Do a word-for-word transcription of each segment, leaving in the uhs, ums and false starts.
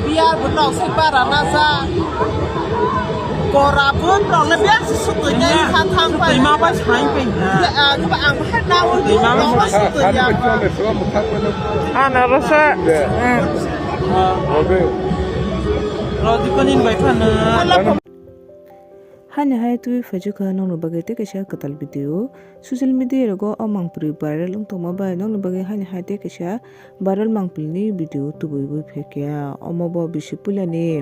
Biar betul sih para nasa. Kora pun rok le biar sesuk tuh jadi khathang pai. Lima pai sain pai. Ya, ah, coba ang hai tahu tuh, rok sesuk tuh ya. Ana rasa. Rodi konin bai phana. Hani hai twi phaijukha nokni bagwi tei kaisa kwtal video. Social media rogo o mangpili viral wng tongma bai nokni bagwi hani hai tei kaisa viral mangpili ni video tubui bui phaikha. Omo bo bisi puila ni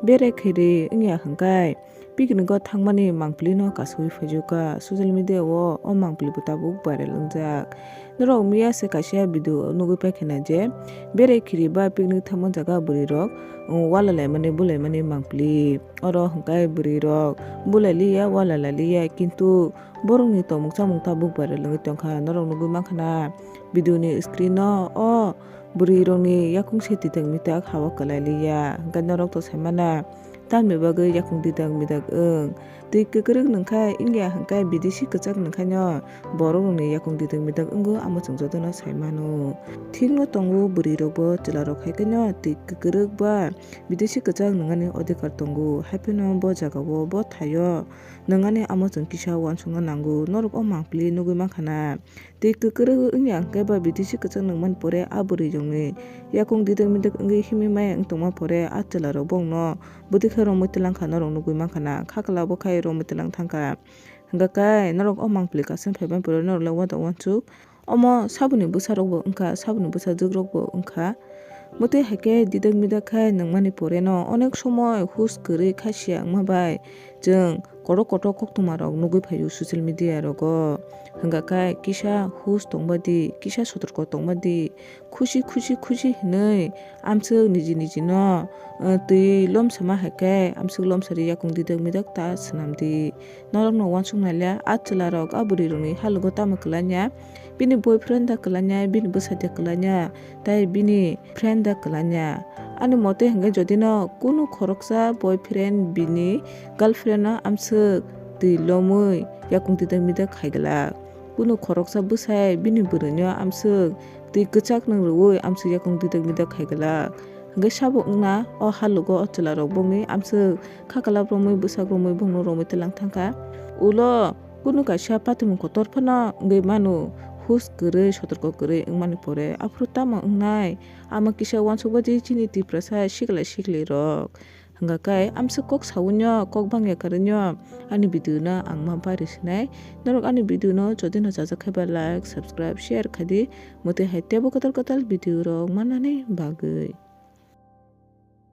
bere khairi wngya hwnkhe picnic o thangmani mangpili no kasui phaijukha. Social media o o mangpili bo tabuk viral wngjak. Norok miya se kaisa video nugui paikha na je bere khiri ba picnic thangma jaga bwrwi rok wala laimani bulaimani mangpili. Oro hwnkhe bwrwi rok bulai liya, wala lai liya, kintu borokni tongmung chamung tabuk viral wngwi tongkha. Norok nugui mankha na video ni screen o o bwrwi rokni yakung se titang mitak hawa kwlai liya. Hwnkhe norok to sai mana tamni bagwi yakung titang mitak wng. Twi kwkrwk nwngkha wngya hwnkhe bidesi kwchak nwngkhaino borok rokni yakung titang mitak wngo, amo chwng jotono sai mano. Thikno tongo bwrwi rokbo chwla rok hai kheno twi kwkrwk ba bidesi kwchak nungani odhikar tongo, haiphano bo jagao, bo thaio nungani amo chwng kisa uansukna nango, norok o mangpili nugui mankha na. Twi kwkrwk wngya hwnkhe ba bidesi kwchak nungmani pore a bwrwi rokni yakung didak midak wngwi himwi maya wng tongma pore a chwla rok bongno bwtwi khe romwi twlang kha, norok nugui mankha na, kha kwlabo khai romwi twlang thangkha. Hwnkha khe norok o mangpili kaisa phaibai pore norok le uansuk uansuk. Omo saboni bwsarokbo wngkha, saboni bwsajwkrokbo wngkha. Mwtwi hai khe didak midak khai nungmani poreno onek somoi hus kwrwi kha siya wngma bai chwng kotor kotor koktwmarok nugwi phaio social media rogo. Hwnkha khe kisa hus tongba di, kisa sotorko tongba di, khusi khusi khusi hinwi amswk niji nijino, eh, twi lomsama hai khe amswk lomsari yakung didak midak ta swnam di. Norokno uansuk nai le, a chwla rok a bwrwi rokni halugo tamo kwlanya, bini boyfriend da kwlanya, bini bwsa da kwlanya, tei bini friend da kwlanya. Ani mote hwnkhe jodi no kunu khoroksa boyfriend bini girlfriend no amswk twi lomwi yakung twi midak khai glak. Kunu khoroksa bwsai bini bwrwi no amswk twi kwchak nung rwui amswk yakung twi midak khai glak. Hwnkhe sabo wngna o halugo o chwla rok bongni amswk kha kwlap romwi bwsak romwi bongno romwi twlang thangkha. Ulo kunu kaisa patimung kotor phano wngwi mano, hus kwrwi sotorko kwrwi wngmani pore aphuru tamo wngnai? Ama kisa uansukbaji chini Tiprasa sikla sikli rok. Hwnkha khe amswk kok sawi no kok bangya kwrwi no ani video no ang ma bari sinai. Norok ani video no jodi no chajak khe ba like, subscribe, share khai di. Mwtwi hai teibo kwtal kwtal video rok manani bagwi.